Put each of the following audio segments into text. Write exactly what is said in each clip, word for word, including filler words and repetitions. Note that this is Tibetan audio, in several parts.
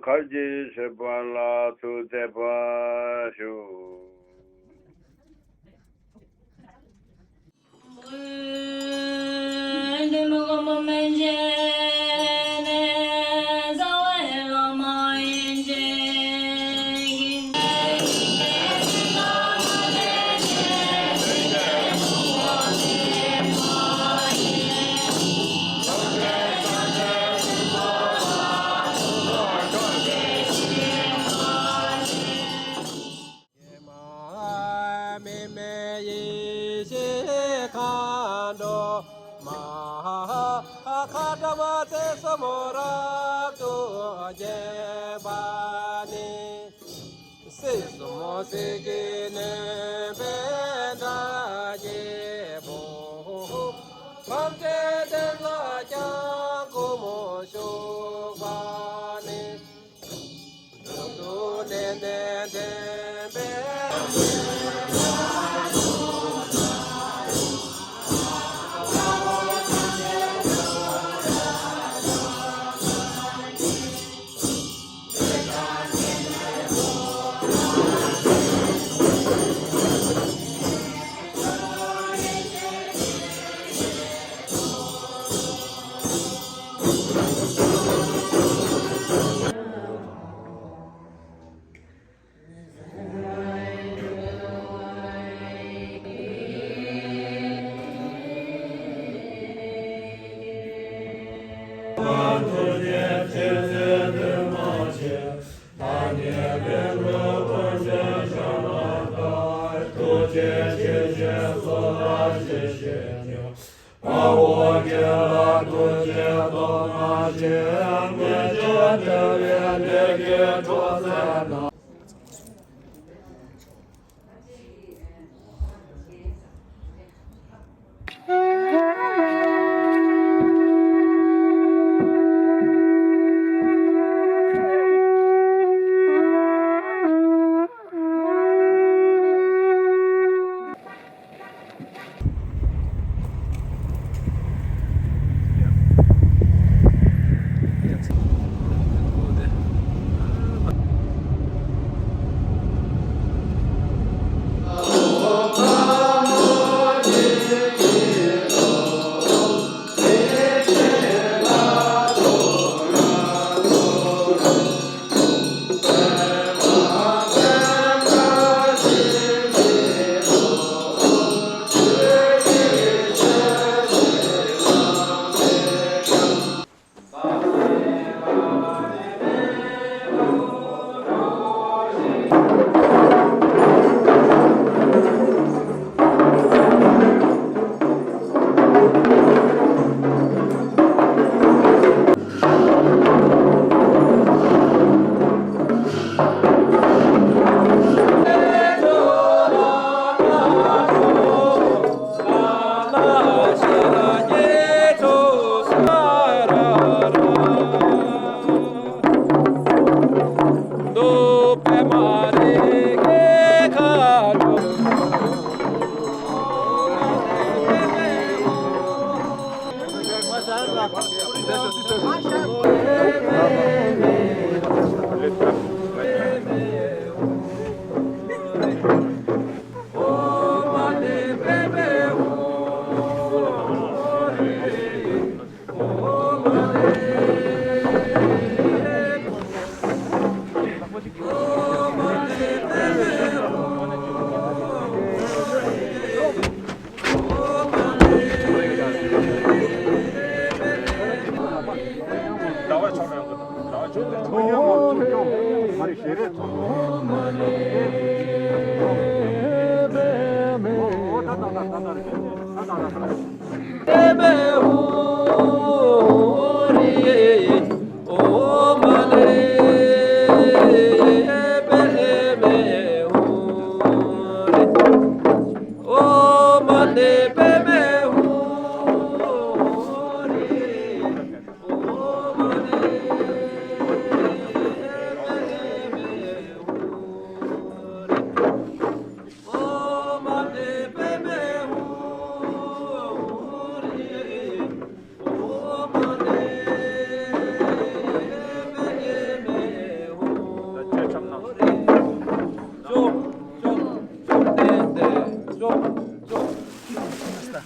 གར་གྱིས་མཆོད་པ་ལ་ཐུགས་དད་པ་ཞུ། མི་མེད་ཡེ་ཤེས་མཁའ་འགྲོ་མ། མཁའ་འགྲོ་མ་སྲིད་གསུམ་རབ་ཏུ་འཇོམས་པ་ནི། སྲིད་གསུམ་སྲིད་ཀྱི་གནོད་པའི་དགྲ་རྒྱལ་པོ། ཕམ་བྱས་བདེ་ལ་བརྐྱང་བསྐུམ་བཞུགས་པ་ནི།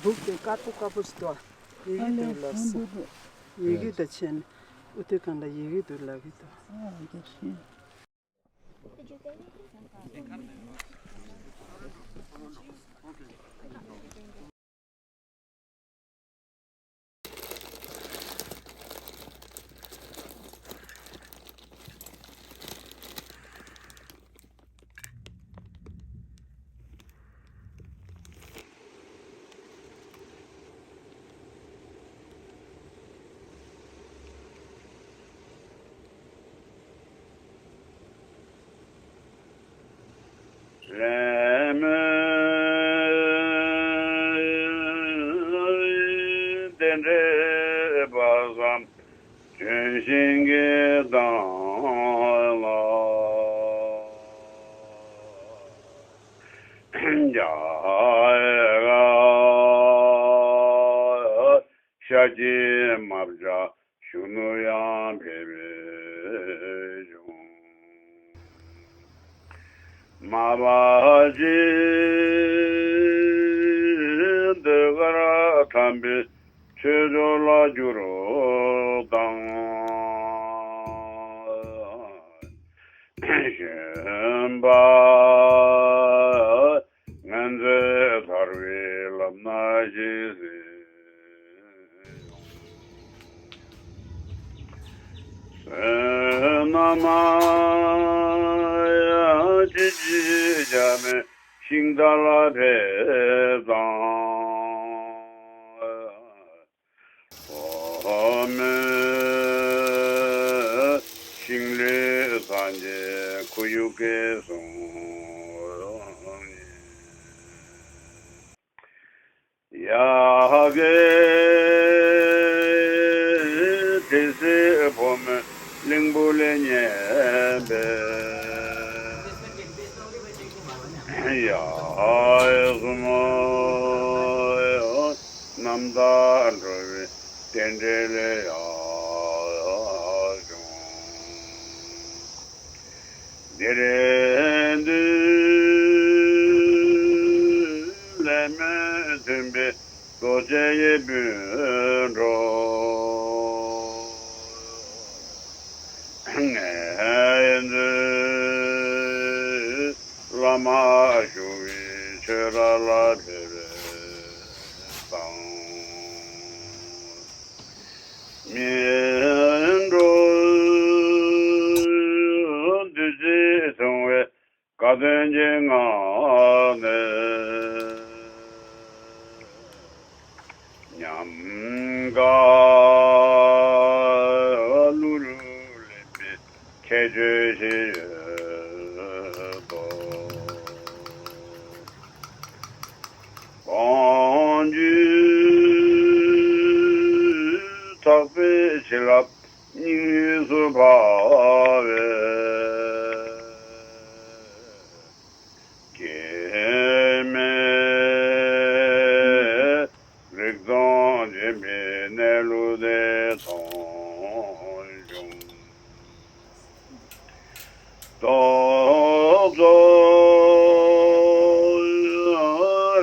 ལུག་དེ་དཀར་པོ་དཀར་པོ་ཞིག་འདུག་ཡི་གེ་འདུག་ལབ་སོང་། ཡི་གེ་དང་ཕྱེ་ནས་ཨུ་ཐུ་གང་ལ་ཡི་གེ་འདུག་ལབ་གི་འདུག་ལས་སྨོན་རྟེན་འབྲེལ་བག་བསམ་ལྗོན་ཤིང་གི་མདངས་ལ། རྒྱ་ཤ་ཀྱི་མ་བྱ་གཞོན་ནུ་ཡང་ཕེབས་བྱུང་། མ་བ་ཅི་ཟློས་གར་དམ་པའི་ཆོས་འབྱོར་ལ་གྱུར་དང་། གཞོན་པ་ངན་ཚོས་ཐར་བའི་ལམ་སྣ་ཞིག་གཟིགས། བསོད་ནམས་ཡང་ཅི་ཅི་བྱ་མེད་ཤིང་རྟ་ལ་ཕེབས་དང་། ཨོ་མོན་ཤིང་ལུས་སངས་རྒྱས་ཁོར་ཡུག་གི་གསུང་ཡ་གི་དེ་སྲིད་བུ་མོ་གླིང་བུ་ལས་ཉེ་བའི་ཡ་གསུམ་རྣམ་དག་འགྲོ་བའི་རྟེན་འབྲེལ་ལས་ཡར་བྱུང་། འདིར་འདུས་ལས་སྨོན་མཐུན་པའི་རྡོ་རྗེ་ཡི་སྤུན་གྲོགས། ངས་འདུས་བླ་མ་བཞུགས་པའི་ཆོས་ར་ལ་ཕེབས་དང་། སྨིན་གྲོལ་བདུད་རྩི་འཐུང་བའི་དགའ་སྟོན་གྱི་ངང་ནས། ཉམས་དགའ་གླུ་རུ་ལེན་པའི་ཁྱད་ཆོས་ཤིག་ཡོད་དོ། གང་བྱུང་ཐག་པའི་བྱིན་རླབས་སྙིང་དབུས་སུ་འཕར་བས། སྐྱེ་མེད་རིག་སྟོང་འབྱིན་པའི་གནས་ལུགས་དེ་མཐོང་བྱུང་། རྟོག་ཚོགས་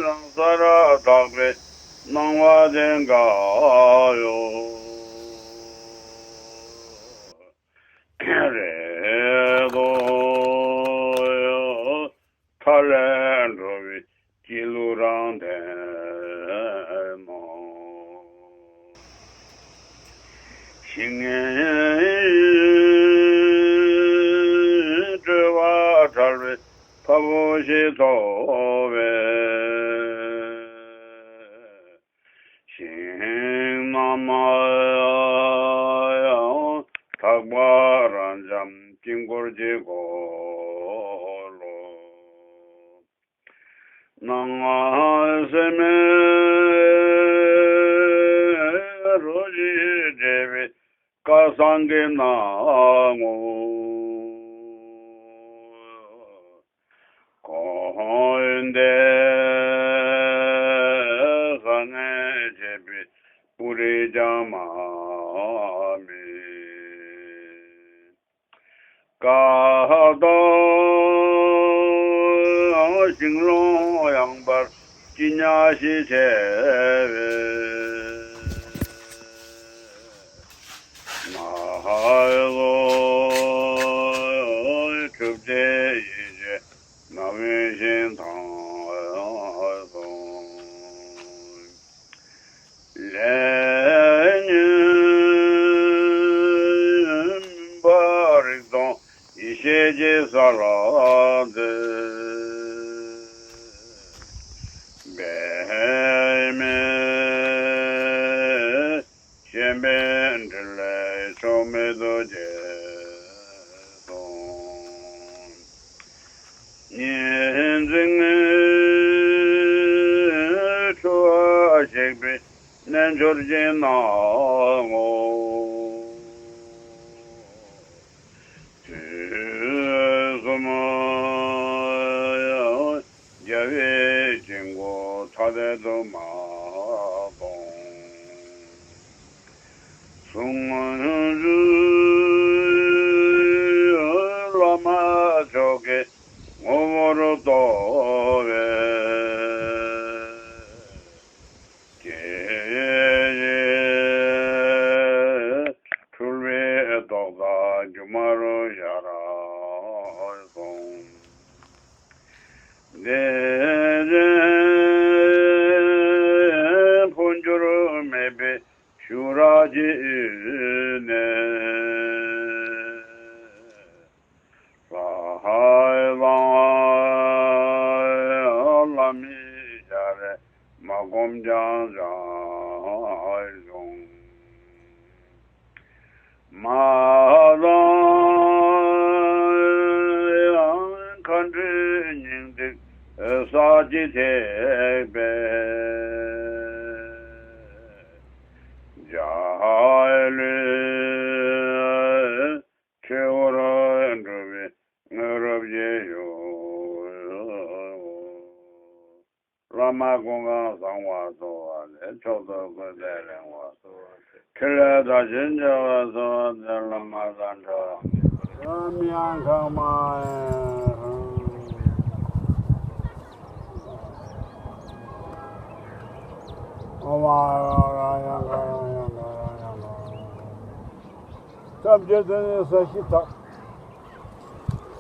རང་སར་དག་པའི་སྣང་བ་དེ་འགའ་ཡོད། རེ་དོགས་མཐའ་ལས་འགྲོ་བའི་སྐྱེ་ལུགས་རང་བདེན་ནོ། ཞིང་སྤྲོས་པ་བྲལ་བའི་ཕ་བོང་ཞིག་ཐོབ་པས། ཞིང་རྣམས་ཡང་དག་པ་རབ་འབྱམས་དཀྱིལ་འཁོར་གྱི་འཁོར་ལོ། སྣང་བ་སེམས་རོ་གཅིག་འདྲེས་པའི་སྐལ་བཟང་གི་སྣང་ངོ་ཁོང་འདས་བཟང་ངན་འབྱེད་པའི་སྤུ་རིས་ཀྱང་མ་མེད། ཀ་དག་ཞིང་རླུང་ཡངས་པར་ ཅི་ཉག་ཞིག་བྱས་པས་ན་ཧ་ལོ། གྲུབ་ཆེན་ཡེ་ཤེས་རྣམ་བཞིན་དང་། ལས་ཉོན་པ་རིག་སྟོང་ཡེ་ཤེས་ཀྱི་ས་ལ་འདུད། འབད་མེད་ཤེས་པའི་འཕྲིན་ལས་ཕྱོགས་མེད་དུ་རྒྱས་སོང་། ཉིན་མཚན་ངན་འཁྲུལ་བ་ཞིག་པའི་རྣལ་འབྱོར་གྱི་སྣང་ངོ་། དུས་གསུམ་རྒྱལ་བའི་དཀྱིལ་འཁོར་ཐ་དད་དུ་མ་སྟོང་། གསུང་རབ་བླ་མ་མཆོག་གི་ངོ་བོར་རྟོགས་པའི་སྐྱེས་འཁྲུལ་པའི་རྟོག་བཏགས་སྒྱུ་མ་རུ་ཤར་སོང་། དེ་བཞིན་འཕོ་འགྱུར་མེད་པའི་ཤུགས་རབ་ཀྱི་དབུས་ནས། ལྷ་དང་ལྷ་མིན་ཤཱ་ར་མ་གོམས་ཀྱང་བྱང་ཆུབ་མ་དང་མཁའ་འགྲོའི་སྙིང་ཐིག་ས་གཞི་ཐེག་པའི་འཇའ་ལུས་ཆོས་འཁོར་འགྲོ་བའི་དངོས་གྲུབ་ཀྱི་ཡུལ། བླ་མ་ཀུན་དགའ་གསང་བ་སྩོལ་བ་ལས། མཆོག་ཏུ་བཀུར་སྟི་རིང་བ་སྩོལ་བ་སྟེ། ཕྲིན་ལས་མཐར་ཕྱིན་བྱ་བ་སྩོལ་བ་སྟེ། བླ་མ་དང་འདྲ་བ་མེད་པར་ཡང་གང་མ་ཡང་། ཨོཾ་ཨ་ར་ཡང་ག་ར་ཡང་ག་ར་ཡང་ག་ར། ཐམས་ཅད་དོན་ནི་ས་གཞི་དག།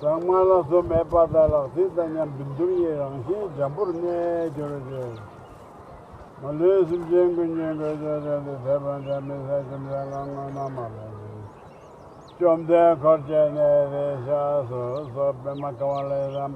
ཟང་མ་ལ་སོགས་མེད་པ་དག་ལགས། དེ་དང་མཉམ་པའི་འདུ་བའི་རང་བཞིན་འཇམ་པོར་གནས་གྱུར་ཅིག། མ་ལུས་སེམས་ཅན་ཀུན་གྱི་དགོས་འདོད་ཐམས་ཅད་ཐེག་པ་འཇམ་པའི་ས་གཞི་འདི་ལ་བསྔོ་སྨོན་མ་ལུས་ཅིང་། བཅོམ་ལྡན་འཁོར་བཅས་གནས་འདིར་གཤེགས་སུ་གསོལ། པདྨ་ཀ་ཝ་ལ་ཡི་དམ།